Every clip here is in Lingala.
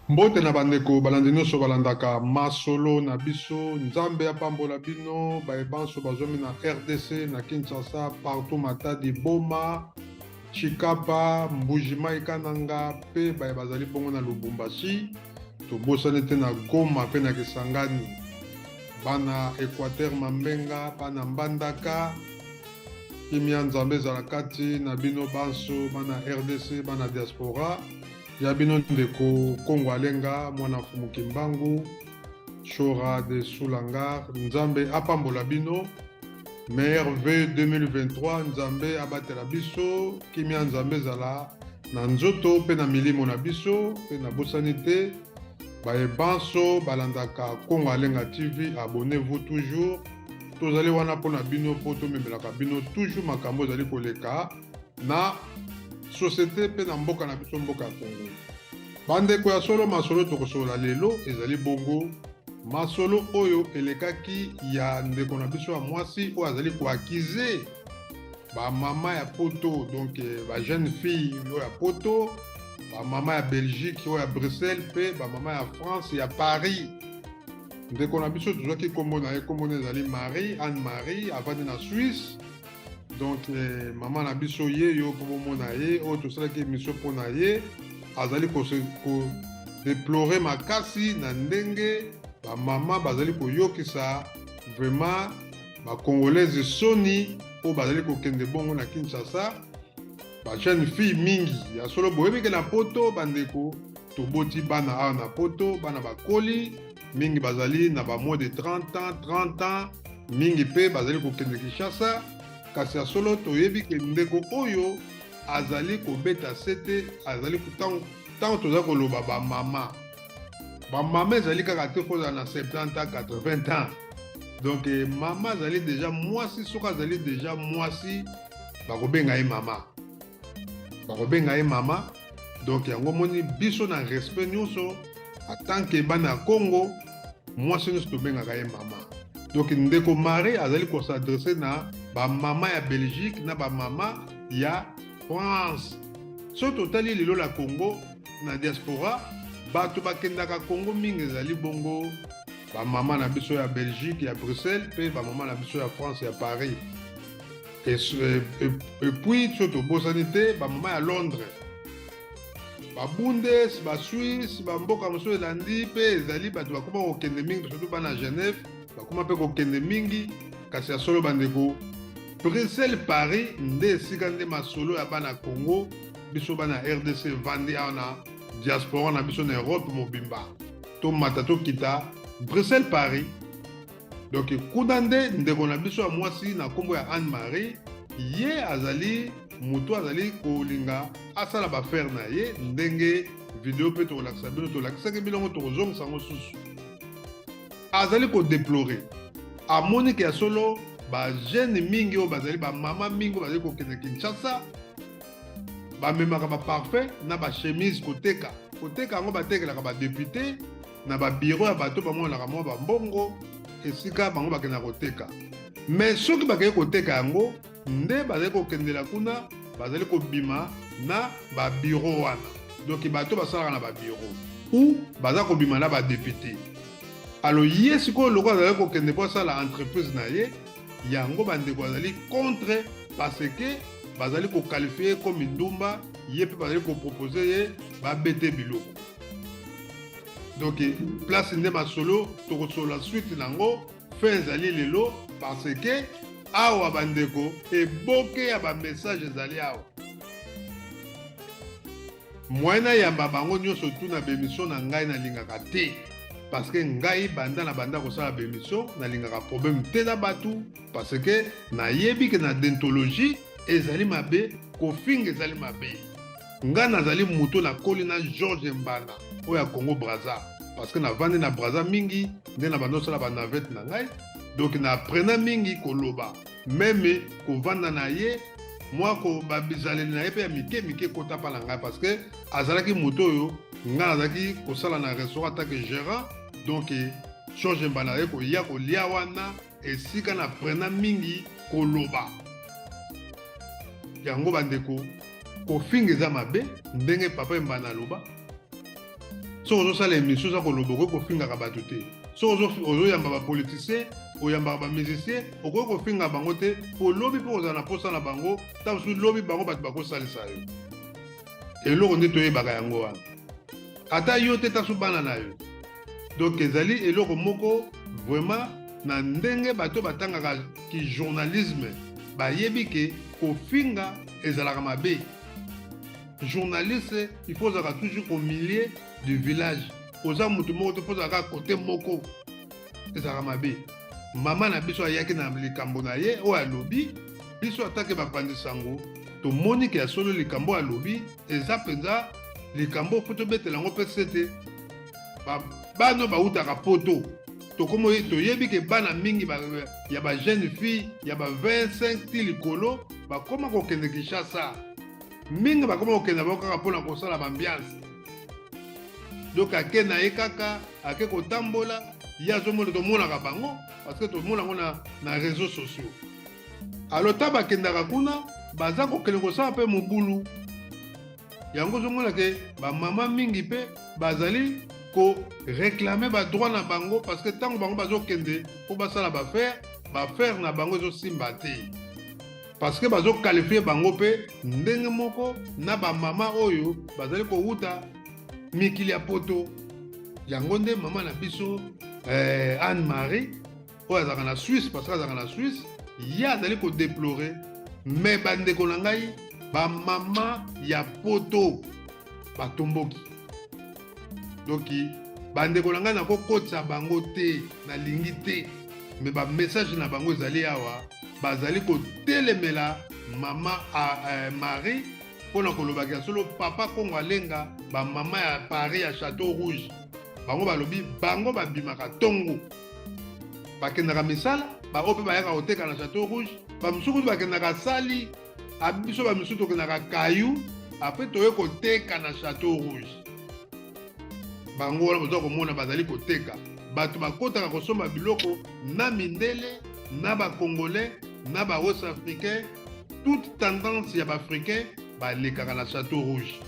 Mbote na bandeko balandi nyonso balandaka masolo na biso. Nzambe apambola bino baye banso bazwami na RDC, na Kinshasa, partout, Matadi, Boma, Tshikapa, Mbuji-Mayi, Kananga, mpe baye bazali bongo na Lubumbashi. Tobosani te na Goma mpe na Kisangani, bana Equateur, Mambenga, bana Mbandaka. Kimia Nzambe ezala kati na bino banso, bana RDC, bana diaspora. Ya bino ndeko Kongo Alenga, mwana Mfumu Kimbangu, Shora de Sulangar. Nzambe apambola bino. Meilleur V 2023, Nzambe abatela biso, kimia Nzambe ezala na nzoto mpe na milimo na biso. Mpe nabosani te baye banso balandaka Kongo Alenga TV, abonnez-vous toujours. Tozali wana mpona bino mpo tomemelaka bino toujours makambo ezali koleka na société mpe na mboka na biso, mboka ya Kongo. Bandeko, ya solo, masolo tokosolola lelo ezali bongo masolo oyo elekaki ya ndeko na biso ya mwasi oyo azali koaccuser bamama ya poto, donc bajeune fille oyo ya poto, bamama ya Belgique oyo ya Bruxelles mpe bamama ya France ya Paris. Ndeko na biso tozwaki nkombo na ye, nkombo na ezali Marie Anne Marie, avandi na Suisse. Donc mama na biso ye yo mpo bomona ye oyo tosalaki émission mpo na ye, azali kodéplorer makasi na ndenge bamama bazali koyokisa vraiment bacongolaise soni oyo bazali kokende bongo na Kinshasa, bajeune fille mingi. Ya solo, boyebi ke na poto, bandeko, toboti bana awa na poto, bana bakoli mingi, bazali na ba moins de 30 ans, 30 ans, mingi mpe bazali kokende Kinshasa. Kasi ya solo, toyebi ke ndeko oyo azali kobeta sete, azali ntango toza koloba bamama, bamama ezali kaka te kozala na 70 ans, 80 ans. Donc mama azali déjà mwasi. Soki azali déjà mwasi, bakobenga ye mama, bakobenga ye mama. Donc yango moni biso na respect nyonso, en tant que bana ya Congo, mwasi nyonso tobengaka ye mama. Donc ndeko Marie azali kos'adresser na bamama ya Belgique na bamama ya France. Soki totali lelo na Congo, na diaspora, bato bakendaka Congo mingi ezali bongo bamama na biso ya Belgique ya Bruxelles mpe bamama na biso ya France ya Paris. Et puis so tobosani te bamama ya Londres, babundes, basuisse, bamboka mosusu elandi mpe ezali bato bakóma kokende mingi, surtout bana Genève bakóma mpe kokende mingi. Kasi ya solo, bandeko, Bruxelles, Paris nde esika nde masolo ya bana Congo, biso bana RDC evandi awa na diaspora na biso na Europe mobimba, tomata tokita, Bruxelles, Paris. Donc kuna nde ndeko na biso ya mwasi na nkombo ya Anne Marie, ye azali moto azali kolinga asala baaffaires na ye. Ndenge video mpe tokolakisa bino, tolakisaki bilongo, tokozongisa yango susu. Azali kodéplorer, amoni ke ya solo bajeune mingi oyo bazali bamama mingi oyo bazali kokende Kinshasa, bamemaka baparfum na bachemise koteka. Koteka yango, batekelaka badéputé na babiro ya bato bamonaka mwa bambongo esika bango bakendaka koteka. Mais soki bakei koteka yango nde bazali kokendela kuna, bazali kobima na babiro wana, donc bato basalaka na babiro ou baza kobima na badéputé. Alors ye sikoyo lokola azali kokende mpo asala entreprise na ye, yango bandeko azali contre, parce que bazali koqualifier comme ndumba ye mpe bazali koproposer ye babete biloko. Donc place nde masolo tokosolola, suite nango fin ezali lelo, parce que awa bandeko eboke ya bamessage ezali awa. Moyen nayamba bango nyonso tu na baémission na ngai nalingaka te, parce que ngai banda na banda kosala baémission, nalingaka problème te na bato, parce que nayebi ke na déontologie ezali mabe, kofinga ezali mabe. Ngai nazali moto nakoli na George Mbanda oyo ya Congo Braza, parce que navandi na Braza mingi nde na banda osala banavette na ngai. Donc naapprenait mingi koloba, même kovanda na ye, mwa babizaleli na ye mpe ya mike mike ekota mpa na ngai, parce que azalaki moto oyo ngai nazalaki kosala na restaurant en tant que gérant. Donc George Mbanda azalaki koya kolia wana, esika naapprenait mingi koloba. Yango bandeko, kofinga eza mabe. Ndenge papa Embana aloba, Soki ozosala émission, oza koloba, okoki kofingaka bato te. Soki ozoyamba bapoliticien, oyambaka bamusicien, okoki kofinga bango te, po lobi mpo kozala na posa na bango. Ntango mosusu lobi bango bato bakosalisa yo eloko nde toyebaka yango wana, ata yo te, tasu bana na yo. Donc ezali eloko moko vraiment na ndenge bato batangaka kijournalisme bayebi ke kofinga ezalaka mabe. Journaliste, il faut ozalaka toujours au milieu du village. Oza motu moko te, faut ozalaka kote moko, ezalaka mabe. Mama na biso ayaki na likambo na ye oyo alobi. Biso atake bapanzi sango, tomoni ke ya solo likambo oyo alobi eza mpenza likambo faut tobetela yango mpe sete. Bana bautaka Poto, tokomi toyebi ke bana mingi ya bajeune fille ya ba 25 ti likolo bakóma kokende Kinshasa. Mingi bakóma kokende bango kaka mpona kosala baambiance. Donc ake na ye kaka, ake kotambola, ye azomona, tomonaka bango parce que tomona yango na réseaux sociaux. Alors ta bakendaka kuna, baza kokende kosala mpe mobulu. Yango ozomona ke bamama mingi mpe bazali koréclamer badroit na bango, parce que ntango bango bazokende mpo basala baaffaire, baaffaire na bango ezosimba te, parce que bazoqualifier bango mpe ndenge moko na bamama oyo bazali kowuta mikili ya Poto. Yango nde mama na biso Anne Marie oyo azalaka na Suisse, parce que azalaka na Suisse, ye azali kodéplorer. Mais bandeko na ngai, bamama ya Poto batomboki. Donc bandeko na ngai, nakokotisa bango te, nalingi te, mais bamessage na bango ezali awa. Bazali kotelemela mama Marie mpona kolobaka ya solo. Papa Kongo Alenga, bamama ya Paris, ya Château Rouge, bango balobi bango babimaka ntongo, bakendaka misala. Baoyo mpe bayaka koteka na Château Rouge, bamosusu kutu bakendaka sali. Biso bamisusu tokendaka kayu, après toye koteka na Château Rouge. Bango wana boza komona bazali koteka. Bato bakotaka kosomba biloko na mindele, na bacongolais, na baouest africain, toute tendance ya baafricain balekaka na Château Rouge.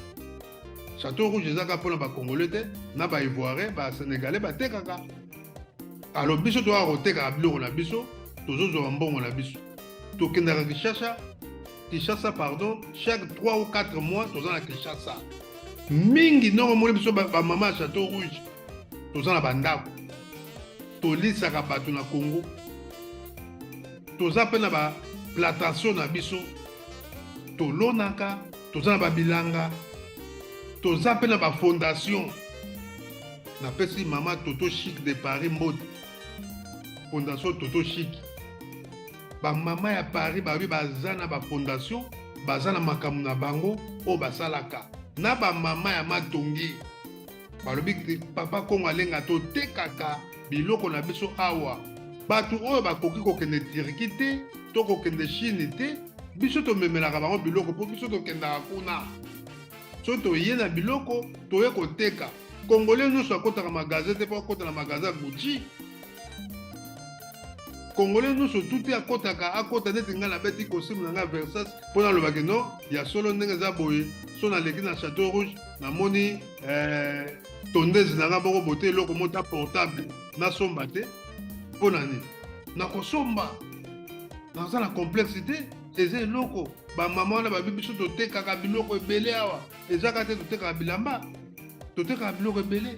Château Rouge ezaka mpona bacongolais te, na baivoirien, basénégalais batekaka. Alors biso toyaka kotekaka biloko na biso, tozozwa mbongo na biso. Tokendaka Kinshasa, Kinshasa pardon, chaque 3 ou 4 mois toza na Kinshasa mingi. Ndongo omoni biso bamama ya Château Rouge, toza na bandako, tolisaka bato na Congo, toza mpe na baplantation na biso, tolonaka, toza na babilanga, toza mpe na bafondation. Napesi mama Toto Chic de Paris mbote, fondation Toto Chic. Bamama ya Paris babi baza na bafondation, baza na makambo na bango oyo basalaka. Na bamama ya Matongi balobi: "Papa Kongo Alenga, totekaka biloko na biso awa. Bato oyo bakoki kokende Turquie te to kokende Chine te, biso tomemelaka bango biloko, mpo biso tokendaka kuna. So toye na biloko, toye koteka." Congolais nyonso akɔtaka magasin te mpo akɔta na magasin ya Gucci. Congolais nyonso tu te akɔtaka, akɔta neti ngai nabeti costume na ngai Versace mpo nalobaki no ya solo. Ndenge eza boye, so naleki na Château Rouge, namoni tondese na ngai moko bote, eloko mota portable, nasomba te? Mpo na nini nakosomba? Naza na complexe te. Eza eloko bamama wana babi. Biso totekaka biloko ebele awa, ezaka te totekaka bilamba, totekaka biloko ebele,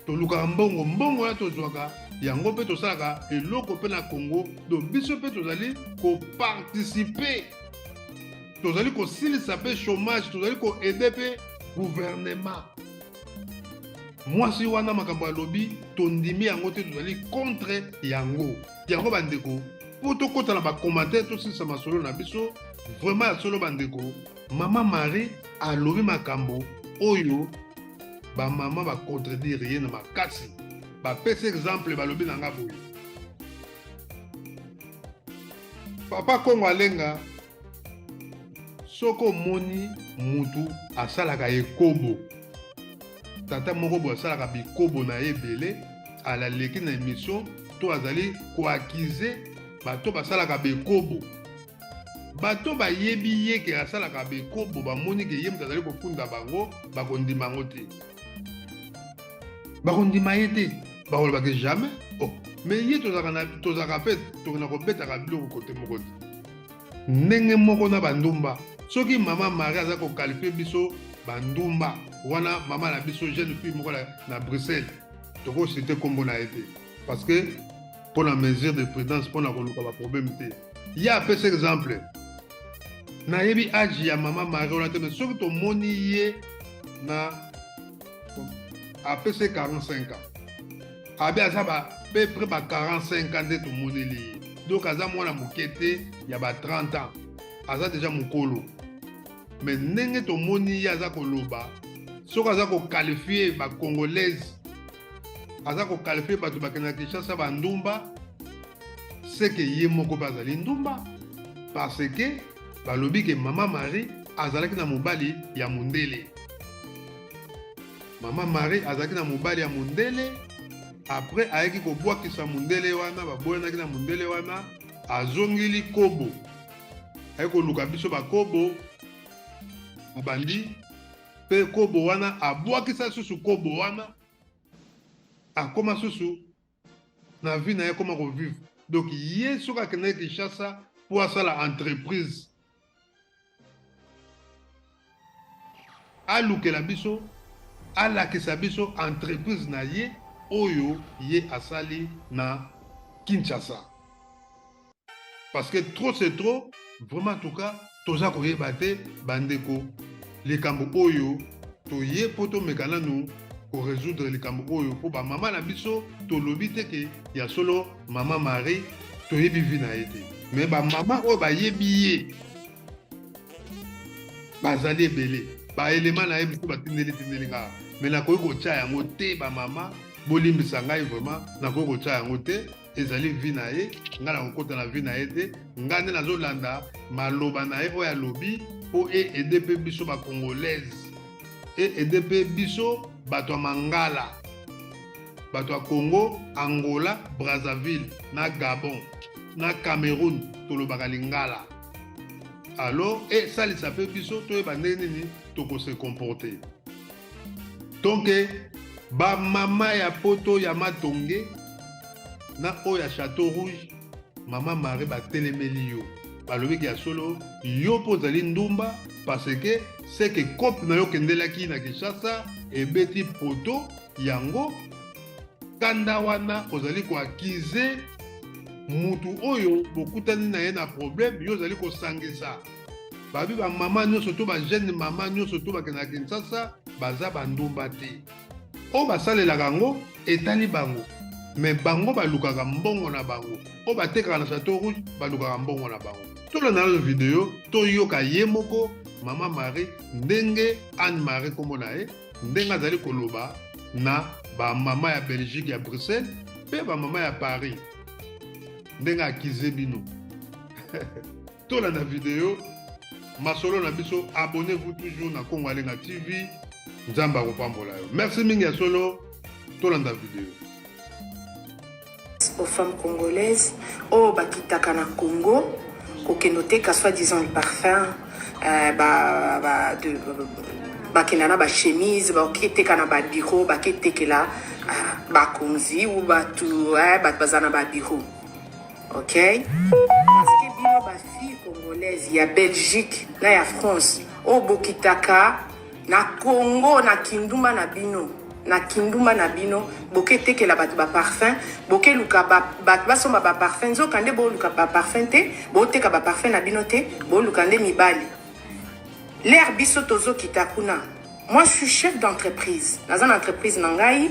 tolukaka mbongo. Mbongo wana tozwaka yango mpe tosalaka eloko mpe na Congo. Donc biso mpe tozali koparticiper, tozali kosilisa mpe chômage, tozali koaider mpe gouvernement. Mwasi wana, makambo alobi, tondimi yango te, tozali contre yango. Yango bandeko, mpo tokɔta na bacommentaire, tosilisa masolo na biso. Vraiment ya solo bandeko, mama Marie alobi makambo oyo, bamama bacontredire ye na makasi. Bapesi exemple, balobi na nga boye: "Papa Kongo Alenga, soki omoni mutu asalaka ekobo, tata moko boye asalaka bikobo na ye ebele, alaleki na émission to azali koaccuser bato basalaka bekobo, bato bayebi ye ke asalaka bekobo, bamoni ke ye moto azali kofunda bango, bakondima yango te." Bakondima ye te, bakolobaka jamais. Oh, mais ye tozalaka mpe tokenda kobetaka biloko kote moko te, ndenge moko na bandumba. Soki mama Marie aza koqualifier biso bandumba wana, mama na biso, jeune fille moko na Bruxelles, tokociter nkombo na ye te parce que mpo na mesure de prudence, mpo na koluka baproblème te. Ye apesa exemple. Nayebi age ya mama Marie wana te, mais soki tomoni ye na apesi 45 ans, abe aza ba peu près ba 45 ans nde tomoneli ye. Donc aza mwana moke te ya ba 30 ans, aza déjà mokolo. Mais ndenge tomoni ye aza koloba, soki aza koqualifier bacongolaise, aza koqualifier bato bakende na Kinshasa bandumba, seke ye moko mpe azali ndumba, parce que balobi ke mama Marie azalaki na mobali ya mondele. Mama Marie azalaki na mobali ya mondele, après ayaki kobwakisa mondele wana, baboyanaki na mondele wana, azongeli kobo, aye koluka biso bakobo, abandi mpe kobo wana, abwakisa susu kobo wana, akóma susu na vie na ye, akóma kovivre. Donc ye soki akendaki Kinshasa mpo asala entreprise, alukela biso, alakisa biso entreprise na ye oyo ye asali na Kinshasa, parce que trop c'est trop vraiment. En tout cas, toza koyeba te, bandeko, likambo oyo toye mpo tomeka nanu korésoudre likambo oyo mpo bamama na biso. Tolobi te ke ya solo mama Marie toyebi vie na ye te, mais bamama oyo bayebi ye bazali ebele. Baelema na ye mosusu batindeli tindeli nga, mais nakoki kotia yango te. Bamama, bolimbisa ngai vraiment, nakoki kotia yango te. Ezali vie na ye, ngai nakokota na vie na ye te. Ngai nde nazolanda maloba na ye oyo alobi mpo eaider mpe biso bacongolaise, eaider mpe biso bato ya mangala, bato ya Congo, Angola, Brazzaville na Gabon na Cameroun, tolobaka lingala. Alors esalisa mpe biso toyeba ndenge nini tokose comporter. Donc bamama ya Poto ya Matonge na oyo ya Château Rouge, mama Marie batelemeli yo, balobiki ya solo yo mpo ozali ndumba, parce que seke cope na yo okendelaki na Kinshasa ebeti poto yango. Kanda wana ozali koaccuser mutu oyo bokutani na ye na problème, yo ozali kosangisa babi. Bamama nyonso to bajeune mama nyonso to bakendaka Kinshasa baza bandumba te. Oyo basalelaka yango etali bango, mais bango balukaka mbongo na bango. Oyo batekaka na Château Rouge balukaka mbongo na bango. Tolanda nano video, toyoka ye moko mama Marie, ndenge Anne Marie nkombo na ye, ndenge azali koloba na bamama ya Belgique, ya Bruxelles mpe bamama ya Paris, ndenge accuser bino. Tolanda video, masolo na biso. Abonnez-vous toujours na Kongo Alenga TV. Nzambe akopambola yo. Merci mingi ya solo. Tolanda video. Aux femmes congolaises oyo bakitaka na Congo kokende oteka soi-disant le parfum, bakenda na bachemise, baketeka na babiro, baketekela bakonzi ou bato, bato baza na babiro, ok? Parce que bino bafille congolaise ya Belgique na ya France oyo bokitaka na Congo na kindumba na bino, na kindumba na bino, boketekela bato baparfum, bokeluka bato basomba baparfum, nzoka nde boluka baparfum te, boteka baparfum na bino te, boluka nde mibali. L'heure biso tozokita kuna, moi je suis chef d'entreprise, naza na entreprise na ngai,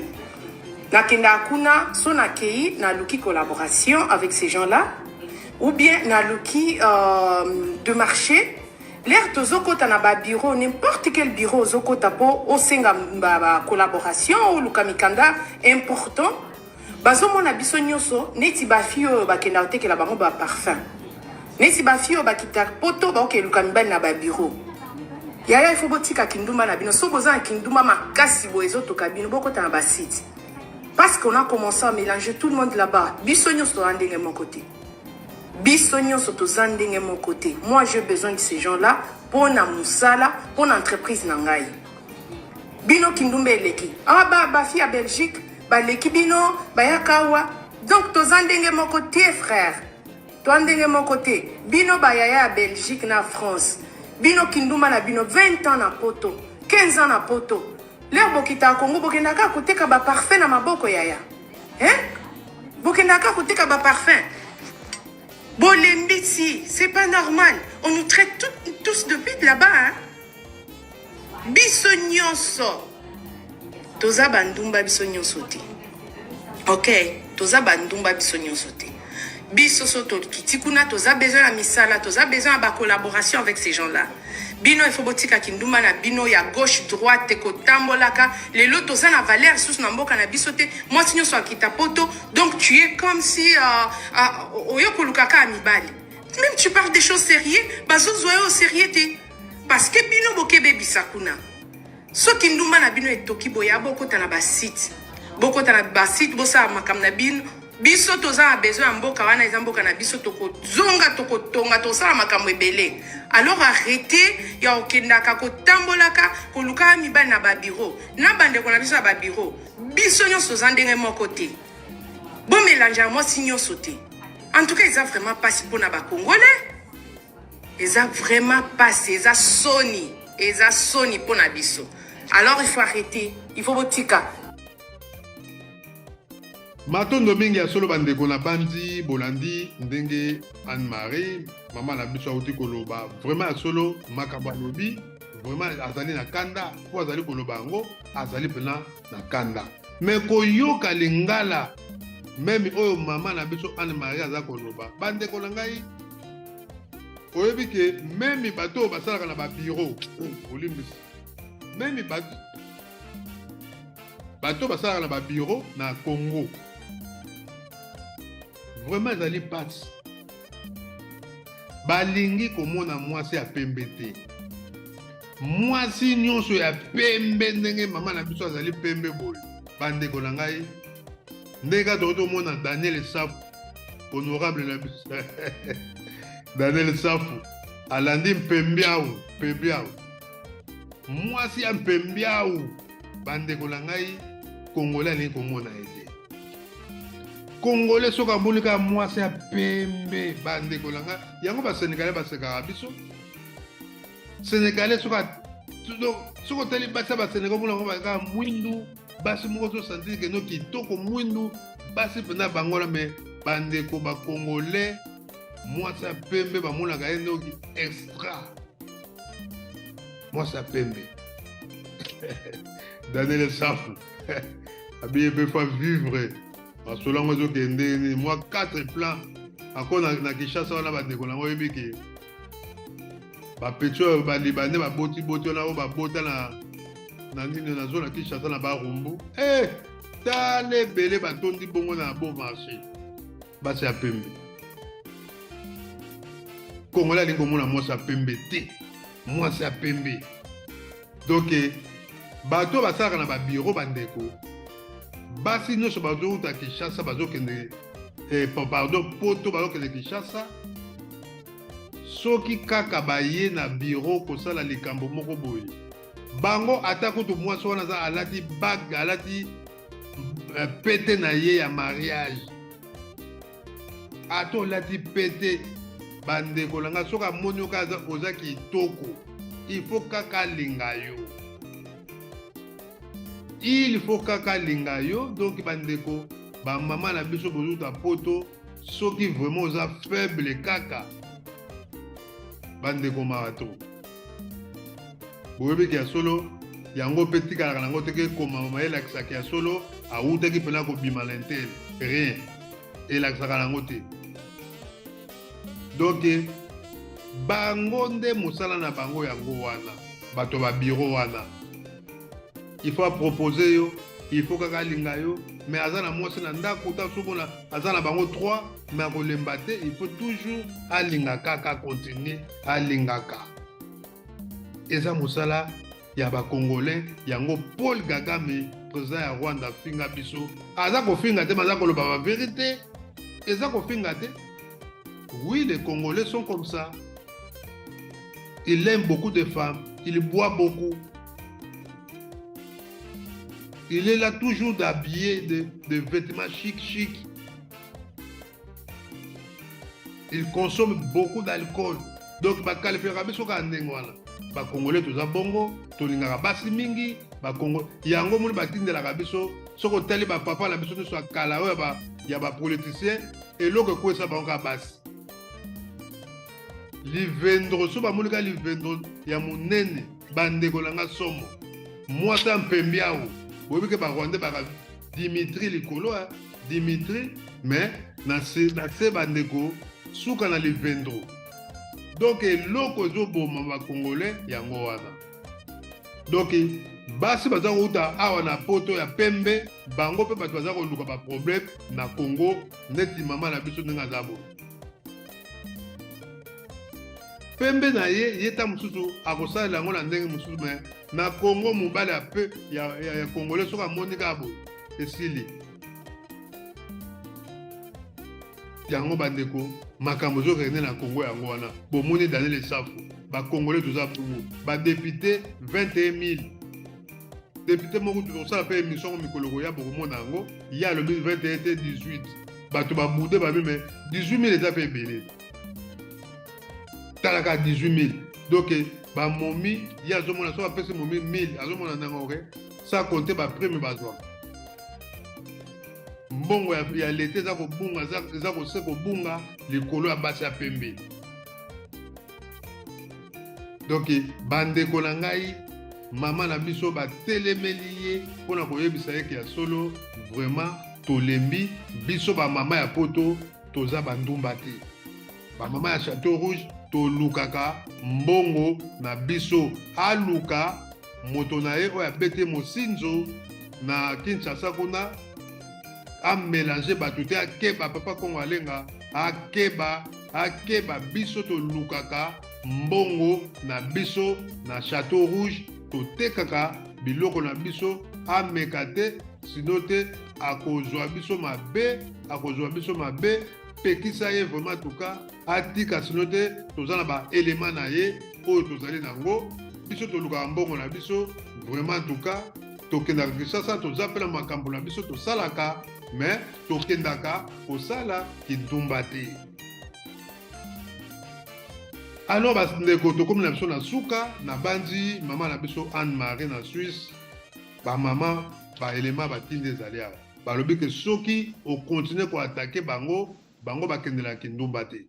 nakendaka kuna. So nakei, naluki collaboration avec ces gens là ou bien naluki de marché. L'heure tozokɔta na babiro, n'importe quel bureau ozokɔta mpo osenga bacollaboration, oluka mikanda important, bazomona biso nyonso neti bafille oyo bakenda kotekela bango baparfum, neti bafille oyo bakita Poto baokeluka mibali na babiro. Yaya, ifo botika kindumba na bino. So boza na kindumba makasi boye ezotoka bino, bokɔta na basite, parce qu'on a commencé à mélanger tout le monde là-bas. Biso nyonso toza ndenge moko te, biso nyonso toza ndenge moko te. Moi, j'ai besoin de ces gens là mpo na mosala, mpo na entreprise na ngai. Bino kindumba eleki. Ah ba ba fille ya Belgique baleki bino bayaka awa. Donc toza ndenge moko te frère. Toa ndenge moko te. Bino ba yaya ya Belgique na France. Bino kindumba na bino 20 ans na poto, 15 ans na poto. L'heure bokitaka Congo bokendaka kaka koteka ba parfum na maboko yaya. Hein? Bokendaka kaka koteka ba parfum. Bolembisi, c'est pas normal. On nous traite tout, tous de pute là-bas, hein? Biso nyonso toza bandumba biso nyonso te. Ok, toza bandumba biso nyonso te. Biso so tokiti kuna toza besoin ya misala, toza besoin ya ba collaboration avec ces gens-là. Bino il faut botika kindumba na bino ya gauche droite kotambolaka. Lelo toza na valeur lisusu na mboka na biso te. Mwasi nyonso akita poto, donc tu es comme si uh, uh, oyo koluka kaka mibali. Même tu parles des choses sérieux, bazozwa yo au sérieux te. Parce que bino bokebebisa kuna. Soki ndumba na bino etoki boya bokota na ba site. Bokota na ba site bosala makambo na bino. Biso toza na besoin ya mboka wana eza mboka na biso tokozonga tokotonga tokosala makambo ebele. Alors arrêtez ya kokendaka kotambolaka kolukaka mibali na ba bureau na bandeko na biso ya ba bureau. Biso nyonso toza ndenge moko te. Bomelange ya mwasi nyonso te. En tout cas eza vraiment pasi pona ba congolais. Eza vraiment pasi, eza soni, eza soni pona biso. Alors il faut arrêter, il faut botika. Matondo mingi ya solo bandeko na bandi bolandi ndenge Anne-Marie mama na biso auti koloba vraiment ya solo makambo alobi vraiment azali na kanda mpo azali koloba yango azali mpena na kanda me koyoka lingala meme oyo mama na biso Anne-Marie aza koloba bandeko na ngai oyebi ke meme bato oyo basalaka na babiro olimbisi meme bato bato basalaka na babiro na congo vraiment ezali mpasi balingi komona mwasi ya pembe te mwasi nyonso ya pembe ndenge mama na biso azali pembe boye bandeko na ngai ndenge kaka tokoki tomona daniel safu honorable na biso daniel safu alandi mpembiau mpembiau mwasi ya mpembiau bandeko na ngai kongole alingi komona ye te kongole soki amoni kaka mwasi ya pembe bandeko na ngai yango basenegale basekaka biso senegale soki soki otali basi ya basenegale omona yango kaka mwindu basi moko tosanti keno kitoko mwindu basi mpenza bango wana me bandeko bakongole mwasi ya pembe bamonaka ye noki extra mwasi ya pembe daniel safu abiye mpe fa vivre masolo yango ezokende nini mwa 4 plan ako na, na kinshasa wana bandeko na yango oyebi ke bapeti oyo balibanais babotiboti wana oyo babota na na nini na zona kinshasa na barumbu e eh, tala ebele batondi bongo na bon marché basi ya pembe congolais alingi komona mwasi ya pembe te mwasi ya pembe donk eh, bato oyo basalaka na babiro bandeko basi nyonso bazouta kinshasa bazokende eh, pardon poto bazokende kinshasa Soki kaka baye na bureau kosala likambo moko boye, bango ata kutu mwasi wana aza alati bague, alati euh, pete na ye ya mariage, ata olati pete, bandeko na ngai, soki amoni yo kaka oza kitoko, il faut kaka alinga yo, il faut kaka alinga yo. Donc bandeko, bamama na biso bozuta poto soki vraiment oza faible kaka bandeko mawa to boyebiki ya solo yango mpe tikalaka nango te kekomama elakisaka ya solo awutaki mpena kobima na intel rien elakisaka nango te donk bango nde mosala na bango yango wana bato ya babiro wana il faut apropose yo il faut kaka alinga yo mais aza na mwasi na ndako ta somona aza na bango 3 mais akolemba te il faut toujours alinga kaka continue alingaka eza mosala ya bacongolais yango paul kagame président ya rwanda afinga biso aza kofinga te aza koloba baverité eza kofinga te oui les congolais sont comme ça il aime beaucoup de femmes il boit beaucoup. Il est là toujours d'habiller de, de vêtements chic chic. Il consomme beaucoup d'alcool. Donc bakalifaka biso kaka ndenge wana. Bakongole toza bongo, tolingaka basi mingi, bakongo yango moni batindelaka biso soki otali bapapa na biso nyonso ya kala oyo ya bapoliticien eloko ekwesa bango kaka basi livendro so bamoni kaka livendro ya monene bandeko na nga somo mwasi ya mpembi awo boyebi ke barwandais baka dimitri likolo eh? dimitri mais na se bandeko suka na livendro donc eloko ezoboma bacongolais yango wana donc basi baza kouta awa na poto ya pembe bango mpe bato baza koluka baproblème na congo neti mama na biso ndenge aza boye pembe na ye ye ta mosusu akosalela yango na ndenge mosusu me na congo mobali ya pe ya, ya, ya congolais soki amoni kaka boye esili yango bandeko makambo ezokende na congo yango wana bomoni daniel esafu bacongolais toza bongo badepute 21 000 depute moko tokosala mpe émission yango mikolo koya bokomona yango ye alobi 21 te 18 bato babude babi me 18 000 eza mpe ebele talaka 18 000 donc bamomi ye azomona soki apesi momi 1000 azomona ndenge oke sa compte baprime bazwaka mbongo ya, ya leta eza kobunga eza kose kobunga likolo ya basi ya pembe donc bandeko na ngai mama na biso batelemeli ye mpo na koyebisa ye ke ya solo vraiment tolembi biso bamama ya poto toza bandumba te bamama ya chateau rouge tolukaka mbongo na biso aluka moto na ye oyo abete mosinzo na kinshasa kuna amelange bato te akeba papa kongo alenga akeba akeba biso tolukaka mbongo na biso na chateau rouge totekaka biloko na biso ameka te sino te akozwa biso mabe akozwa biso mabe pekisa ye vraiment tuka atika sino te toza na baelema na ye oyo tozali na yango biso tolukaka mbongo na biso vraiment tuka tokendaka kinshasa toza mpe na makambo na biso tosalaka me tokendaka kosala kindumba te alors bandeko tokomi na biso na suka nabanzi mama na biso anne marie na suisse bamama baelema batindi ezali awa balobi ke soki okontinue koatake bango bango bakendelaka kindumba te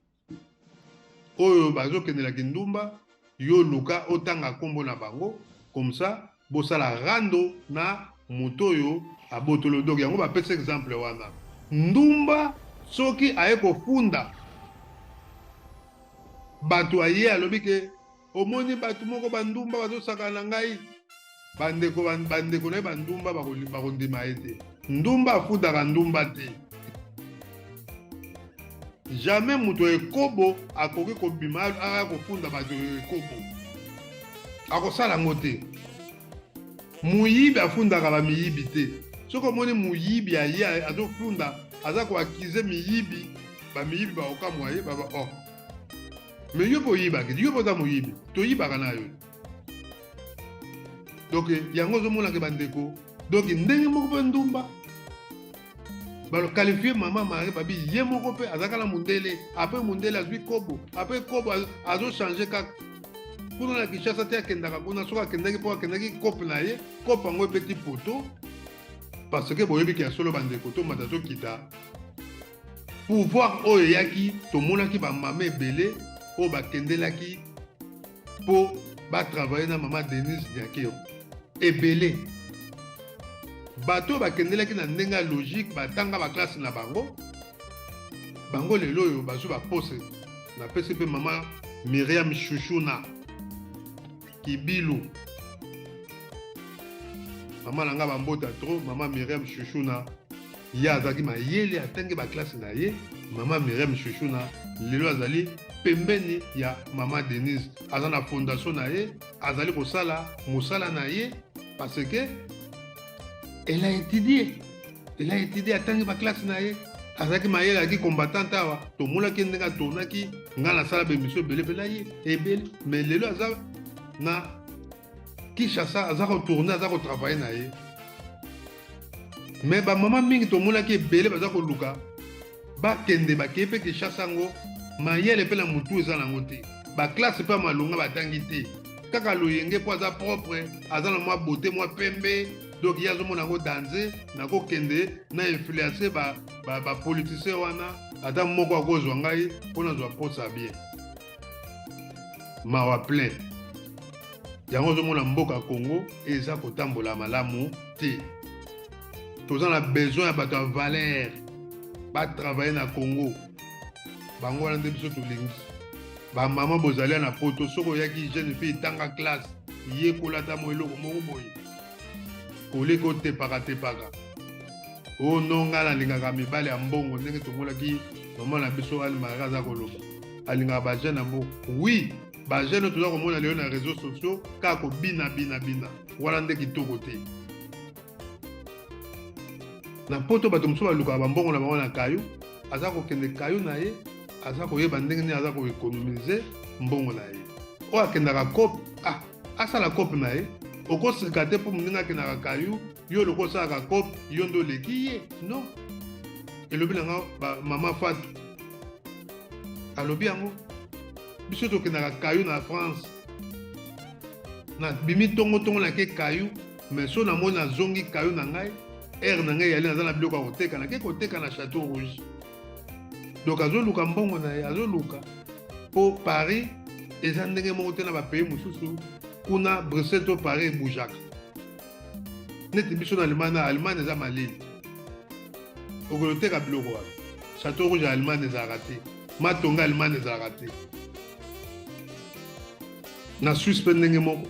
oyo bazokendela kindumba yo luka otanga nkombo na bango comme ça bosala rando na moto oyo abotolo donc yango bapesi exemple wana ndumba soki aye kofunda bato aye alobi ke Omoni bato moko bandumba bazosakana na ngai. Bandeko bandeko na ye bandumba bakondima ye te. Ndumba afundaka ndumba te. Jamais moto ya ekobo akoki kobima aya kofunda bato ya ekobo. Akosala yango te. Moyibi afundaka bamiyibi te. Soki omoni moyibi aye azofunda, aza koakize miyibi, bamiyibi bakokamwa ye, baba oh. Mais yo mpe oyibaki, yo mpe oza moyibi, toyibaka na yo. Donc yango ozomonaka bandeko, donc ndenge moko mpe ndumba bakalifie mama Marie babi ye moko mpe azalaka na mundele, apres mundele azwi kobo, apres kobo azochange kaka kuna na Kinshasa te akendaka kuna, soki akendaki mpo akendaki kope na ye, kope yango ebeti poto parce que boyebi ke ya solo bandeko tomata tokita Pouvoir oyo eyaki tomonaki ba mama ebele oyo bakendelaki mpo ba travailler na mama Denise Nyakeru ebele bato oyo bakendelaki na ndenge ya logique batanga baklase na bango bango lelo oyo bazwi bapose napesi mpe mama Myriam Shushuna Kibilu mama na nga bambota trop mama Myriam Shushuna ye azalaki mayele atangi baklase na ye mama Myriam Shushuna lelo azali pembeni ya mama Denise aza na fondation na ye azali kosala mosala na ye parce que elle a étudié elle a étudié atangi baklase na ye azalaki mayele azalaki combattante awa tomonaki ye ndenge atournaki ngai nasala baemission ebele mpe na ye ebele mais lelo aza na kinshasa aza kotourne aza kotravaille na ye. Me bamama mingi tomonaki ebele baza koluka bakende, bakei mpe Kinshasa yango mayele mpe na motu eza nango te, baklasse mpe ya malonga batangi te, kaka loyenge mpo aza propre, aza na mwa beauté, mwa pembe, donc ye azomona yango danze. Nakokende na influence bapoliticien ba, ba wana, ata moko akozwa ngai mpo nazwa mposa bien. Mawa plein. Yango ozomona mboka Congo eza kotambola malamu te. Toza na besoin ya bato ya valeur batravaille na Congo. Bango wana nde biso tolingi. Bamama bozali na poto, soki oyaki jeune fille, tanga classe, yekola ata mo eloko moko boye, koleka otepaka tepaka. O no, ngai nalingaka mibali ya mbongo, ndenge tomonaki mama na biso Anne Marie aza koloba alingaka bajeune ya mbongo. Oui, bajeune oyo toza komona lelo na réseaux sociaux kaka kobina bina bina wana nde kitoko te. Na poto bato mosusu balukaka bambongo na bango na kayu, aza kokende kayu na ye, aza koyeba ndenge nini aza koekonomize mbongo na ye. Oyo akendaka cope, ah, asala cope na ye. Okoseka te mpo moninga akendaka kayu, yo lokola osalaka cope, yo nde oleki ye. Non, elobi na nga mama Fatu alobi yango. Biso tokendaka kayu na France, nabimi ntongotongo nake kayu, mais so namoni nazongi kayu na ngai, heure na ngai eyali, naza na biloko ya koteka, nake koteka na Chateau Rouge. Donc azoluka mbongo na ye, azoluka mpo Paris eza ndenge moko te na bapays mosusu. Kuna Bruxelles to Paris ebougeaka neti biso na Allemagne. Na Allemagne eza malili, okoloteka biloko wana. Chateau Rouge ya Allemagne ezalaka te, Matonga Allemagne ezalaka te, na Suisse mpe ndenge moko.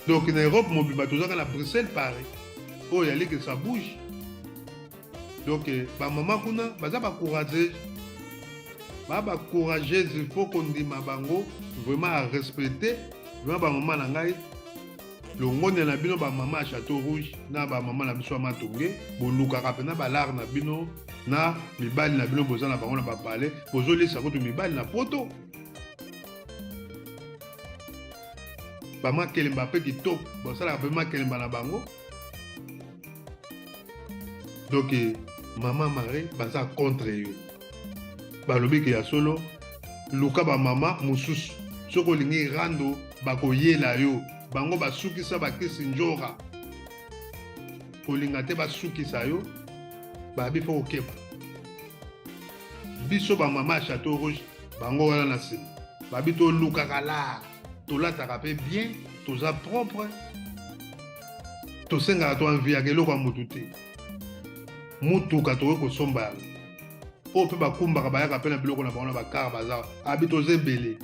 Donc na Europe mobimba tozaka na Bruxelles, Paris oyo yaliki ça bouge. Donc bamama kuna baza bacourageuse, baa bacourageuse, il faut kondima bango vraiment, à respecter vraiment bamama na ngai. Longonya na bino bamama ya Chateau Rouge na bamama na biso ya Matonge, bolukaka mpena balare na bino na mibali na bino, boza na bango na bapale, bozolisa kutu mibali na poto. Bamakelemba mpe kitoko, basalaka mpe makelemba na bango. Donc mama Marie baza contre yo, balobi ke ya solo, luka bamama mosusu. Soki olingi rando, bakoyela yo bango, basukisa bakisi njora. Kolinga te basukisa yo, babi fo kokeba. Biso bamama ya Chateau Rouge, bango wana na nsima, babi tolukaka lar, tolataka mpe bien, toza propre, tosengaka, toenviaka eloko ya motu te. Mutuka tokoki kosomba yango, oyo mpe bakumbaka, bayaka mpe na biloko na bango na bakar, baza abi toza ebele.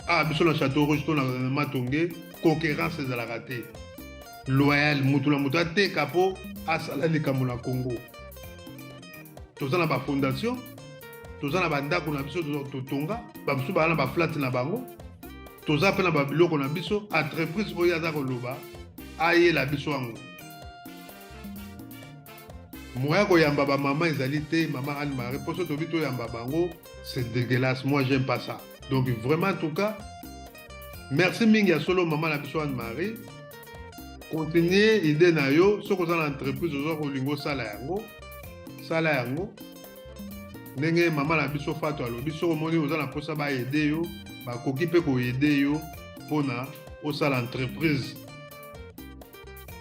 Ah, biso na Chateau Rouge to na Matonge, concurrence ezalaka te, loyal, motu na moto ateka mpo asala likambo na Congo. Toza na bafondation, toza na bandako na biso totonga, bamosusu baza na baflat na bango, toza mpe na babiloko na biso. Entreprise oyo aza koloba ayela biso yango, moya koyamba bamama ezali te. Mama Anne Marie, mpo so tobi toyamba bango, c'est dégueulasse, moi j'aime pas ça. Donc vraiment, en tout cas merci mingi ya solo. Mama na biso Anne Marie, continue idée na yo. Soki oza na entreprise, oza kolinga osala yango, sala yango ndenge mama na biso Fato alobi. Soki omoni oza na mposa baaider yo, bakoki mpe koaider yo mpona osala entreprise.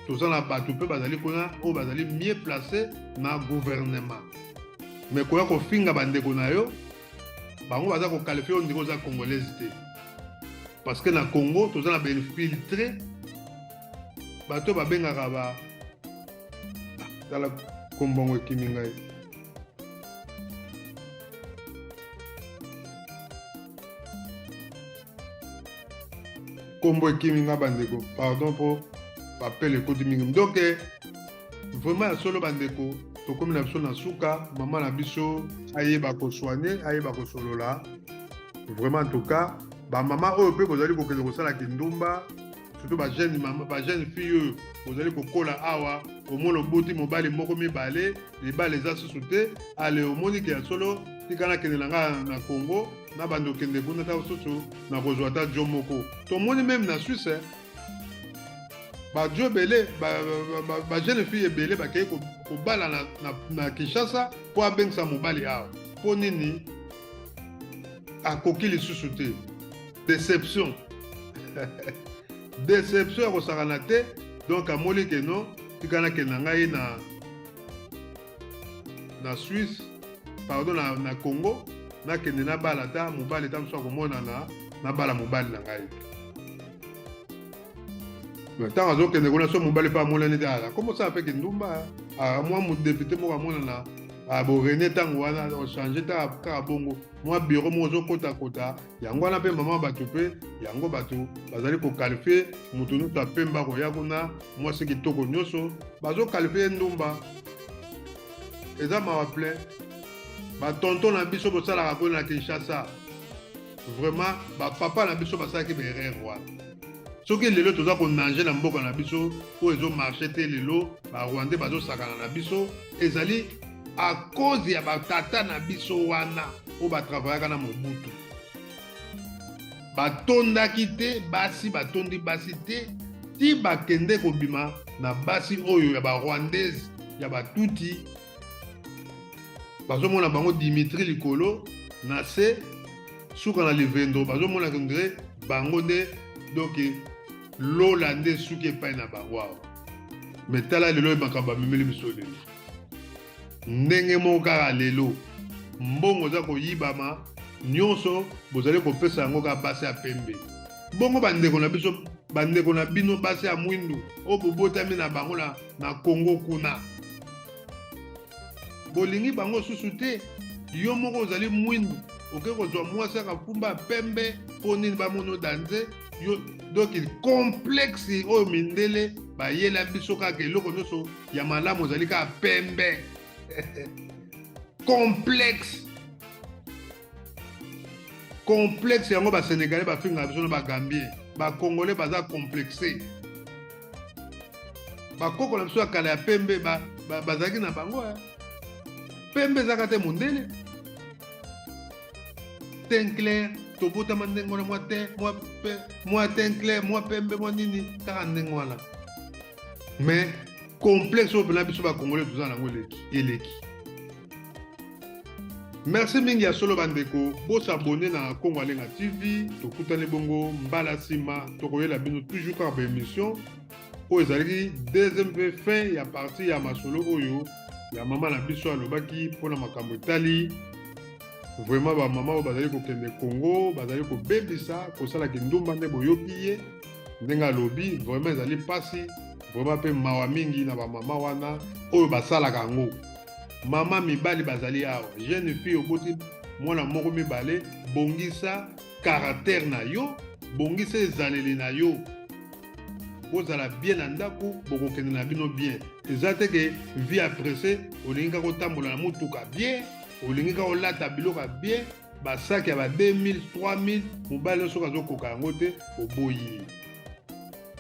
Toza na bato mpe bazali kuna oyo bazali mieux placé na gouvernement. Mais koya kofinga bandeko na yo, bango baza koqualifier oyo ndenge oza congolaise te, parce que na Congo toza na bainfiltré, bato babengaka ba, tala kombongo ekimi ngai, kombo ekimi nga bandeko, pardon, mpo bapele ekoti mingi. Donc vraiment ya solo bandeko, tokomi na biso na suka. Mama na biso ayeba kosoigner, ayeba kosolola vraiment. En tout cas bamama oyo mpe bozali kokende kosala kindumba, surtout bajeune mama, bajeune fille oyo bozali kokola awa, omoni oboti mobali moko, mibale, libala eza susu te. Ale, omoni ke ya solo, tika nakende na ngai na Congo, na bando okende kuna, ta susu nakozwa ata jo moko. Tomoni même na Suisse. Bajo ebele, ba jeune fille ebele bakei kobala na Kinshasa mpo abengisa mobali awa. Mpo nini? Akoki lisusu te. Déception, déception ya kosakana te. Donc amoni ke non, tika nakende na ngai na Suisse, pardon, na Congo, nakende nabala ata mobali ta mosu akomonana, nabala mobali na ngai. Ntango azokende kuna, so mobali mpe amonani te, ala komosala mpe kindumba. Mwa modéputé moko amonana borene, ntango wana ochange kaka bongo, mwa bureau moko ozokotakota yango wana. Mpe mama bato mpe yango bato bazali koqualifier moto nyonso apemba koya kuna, mwasi kitoko nyonso bazoqualifier ndumba. Eza mawa plein. Batonton na biso bosalaka kuna na Kinshasa, vraiment bapapa na biso basalaki baerreur wana. Soki lelo toza konager na mboka na biso oyo ezomarcher te, lelo Barwandais bazosakana na biso, ezali à cause ya batata na biso wana oyo batravaillaka na Mobutu. Batondaki te basi, batondi basi te ti bakende kobima na basi oyo ya Barwandaise, ya Batuti. Bazomona bango Dimitri likolo na se, suka na livendo. Bazomona ndre bango nde donc lola nde suki epai na bango awa. Me tala lelo makambo amemeli biso lelo, ndenge moko kaka lelo mbongo eza koyibama nyonso, bozali kopesa yango kaka basi ya pembe. Bongo bandeko na biso, bandeko na bino basi ya mwindu oyo bobotami na bango na Kongo kuna, bolingi bango susu te. Yo moko ozali mwindu, oke kozwa mwasi akafumba pembe mpo nini? Bamoni danze yo. Donc complexe oyo mindele bayela biso, kaka eloko nyonso ya malamu ozali kaka pembe. Complexe, complexe yango Basénégalais bafingaka biso na Bagambien. Bacongolais baza complexe. Bakoko na biso ya kala ya pembe bazalaki na bango pembe, ezalaka te mondele, teint clair. Tobotama ndenge wana, mwa te mwa teint clair, mwa pembe, mwa nini, kaka ndenge wana. Mais complexe oyo mpena biso Bacongolais toza nango eleki, eleki. Merci mingi ya solo bandeko, bos'abonner na Kongo Alenga TV. Tokutani bongo mbala nsima, tokoyela bino toujours kaka baémission oyo. Ezalaki deuxième mpe fin ya partie ya masolo oyo ya mama na biso alobaki mpona makambo etali vraiment bamama oyo bazali kokende Congo, bazali kobebisa, kosala kindumba. Nde boyoki ye ndenge alobi, vraiment ezali mpasi, vraiment mpe mawa mingi na bamama wana oyo basalaka yango. Mama, mibali bazali awa. Jeune fille, oboti mwana moko, mibale, bongisa caractère na yo, bongisa ezaleli na yo, bozala bien na ndako, bokokende na bino bien. Eza te ke vie ya presse, olingi kaka otambola na motuka bien, olingi kaka olata biloko ya bien, basaki ya ba 2000, 3000. Mobali oyo soki azokoka yango te, oboyi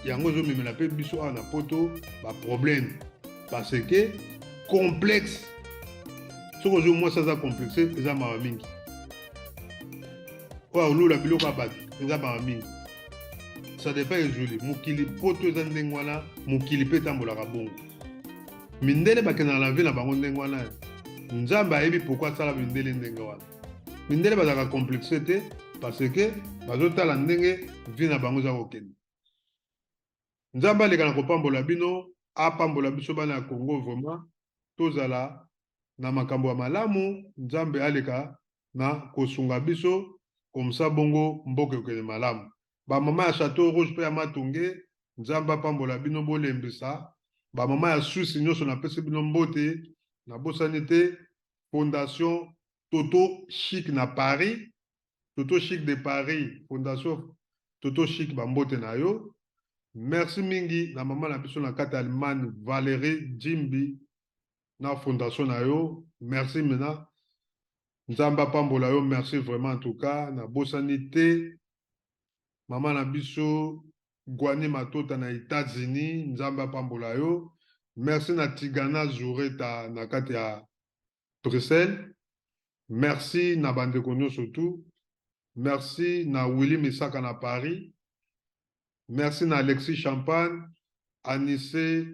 yango. Ezomemela mpe biso awa na Poto baproblème parce que complexe. Soki ozwi mwasi aza complexe, eza mawa mingi. Oyo alula biloko ya bato, eza mawa mingi. Ça dépend ezweli mokili. Poto eza ndenge wana, mokili mpe etambolaka bongo. Mindele bakendaka na vie na bango ndenge wana. Nzambe ayebi pourquoi asala mindele ndenge wana. Mindele bazalaka complexe te parce que bazotala ndenge vie na bango eza kokende. Nzambe aleka na kopambola bino, apambola biso bana ya Congo. Vraiment tozala na makambo ya malamu. Nzambe aleka na kosunga biso komsa bongo mboka ekokende malamu. Bamama ya Chateau Rouge mpe ya Matonge, Nzambe apambola bino, bolembisa. Bamama ya Suisse nyonso, napesi bino mbote. Nabosani te Fondation Toto Chic na Paris, Toto Chic de Paris, Fondation Toto Chic, bambote na yo. Merci mingi na mama na biso na kati ya Allemagne, Valérie Jimbi, na fondation na yo. Merci mena, Nzambe apambola yo. Merci vraiment. En tout cas nabosani te mama na biso Gwani Matota na États-Unis, Nzambe apambola yo. Merci na Tigana Zureta na kati ya Bruxelles. Merci na bandeko nyonso tu. Merci na Willy Misaka na Paris. Merci na Alexis Champagne. Anise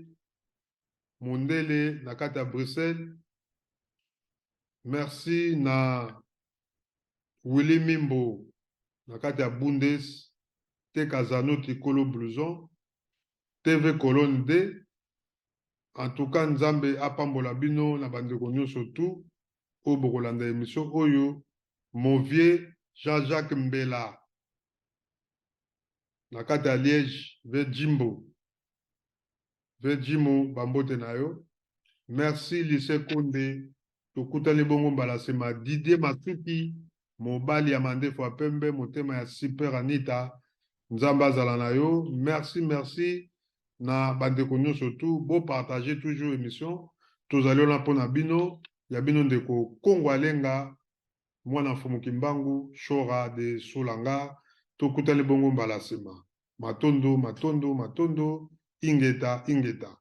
Mondele na kati ya Bruxelles. Merci na Willy Mimbo na kati ya Bundes, Teka Zanoti Kolo Blouson, TV Colonne D. En tout cas, Nzambe apambola bino na bandeko nyonso tout oyo bokolanda emission oyo. Mon vieux Jean-Jacques Mbela na kati ya Liège, ve Jimbo, ve Jimo, bambote na yo. Merci Lycée Konde, tokutani bongo mbala nsima. Didier Masuki, mobali ya mandefu ya pembe, motema ya Super Anita, Nzambe azala na yo. Merci, merci na bandeko nyonso tout, bo partager toujours émission. Tozali wana mpo na bino, ya bino ndeko Kongo Alenga, mwana Mfumu Kimbangu, Shora de Solanga. Tokutani bongo mbala nsima. Matondo, matondo, matondo, ingeta, ingeta.